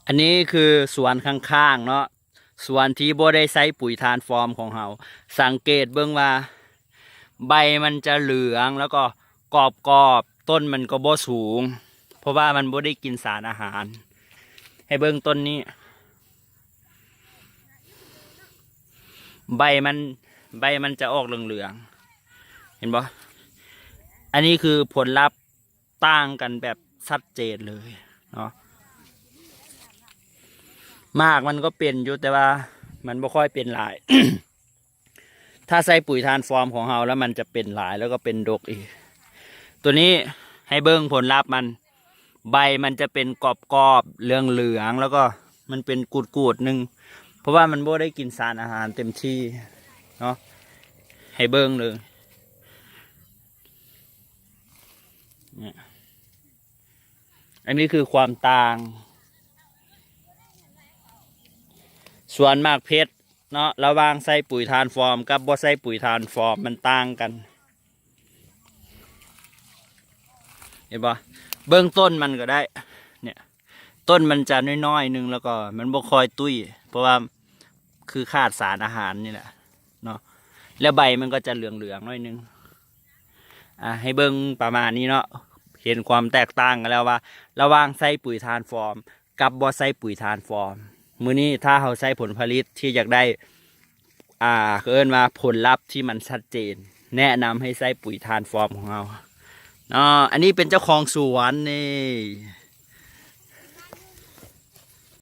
ອັນນີ້ຄືສວນຂ້າງໆເນາະ ສວນທີ່ບໍ່ໄດ້ໃຊ້ປຸ໋ຍທານຟອມຂອງເຮົາ. ສັງເກດເບິ່ງວ່າໃບມັນຈະເຫຼືອງ ແລ້ວກໍກອບໆ ຕົ້ນມັນກໍບໍ່ສູງ ເພາະວ່າມັນບໍ່ໄດ້ກິນສານອາຫານ. ໃຫ້ເບິ່ງຕົ້ນນີ້ ໃບມັນ ໃບມັນຈະອອກເຫຼືອງໆ ເຫັນບໍ່? ອັນນີ້ຄືຜົນລັບຕ່າງກັນແບບຊັດເຈນເລີຍເນາະ. ໝາກມັນກໍເປັນຢູ່ ແຕ່ວ່າມັນບໍ່ຄ່ອຍເປັນຫຼາຍ. ຖ້າໃສ່ປຸ໋ຍທານຟອມຂອງເຮົາແລ້ວ ມັນຈະເປັນຫຼາຍ ແລ້ວກໍເປັນດົກອີກ. ຕົວນີ້ໃຫ້ເບິ່ງຜົນລັບມັນ ໃບມັນຈະເປັນກອບໆ ເຫຼືອງໆ ແລ້ວກໍມັນເປັນກູດໆໜຶ່ງ ເພາະວ່າມັນບໍ່ໄດ້ກິນສານອາຫານເຕັມທີ່ເນາະ. ໃຫ້ເບິ່ງເລີຍ ນີ້ ອັນນີ້ຄືຄວາມຕ່າງ ສວນໝາກເຜັດເນາະ ລະຫວ່າງໃສ່ປຸ໋ຍທານຟອມກັບບໍ່ໃສ່ປຸ໋ຍທານຟອມ ມັນຕ່າງກັນ ເຫັນບໍ່? ເບິ່ງຕົ້ນມັນກໍໄດ້ ເນີ້ຍ ຕົ້ນມັນຈະນ້ອຍໆໜຶ່ງ ແລ້ວກໍມັນບໍ່ຄ່ອຍຕຸ້ຍ ເພາະວ່າຄືຂາດສານອາຫານນີ້ແຫຼະເນາະ ແລ້ວໃບມັນກໍຈະເຫຼືອງໆໜ້ອຍໜຶ່ງ. ອ່າ ໃຫ້ເບິ່ງປະມານນີ້ເນາະ ເຫັນຄວາມແຕກຕ່າງກັນແລ້ວວ່າ ລະຫວ່າງໃສ່ປຸ໋ຍທານຟອມກັບບໍ່ໃສ່ປຸ໋ຍທານຟອມ. ມື້ນີ້ຖ້າເຮົາໃຊ້ຜົນຜະລິດທີ່ຢາກໄດ້ ອ່າ ເອີ້ນວ່າຜົນລັບທີ່ມັນຊັດເຈນ ແນະນຳໃຫ້ໃຊ້ປຸ໋ຍທານຟອມຂອງເຮົາເນາະ. ອັນນີ້ເປັນເຈົ້າຂອງສວນນີ້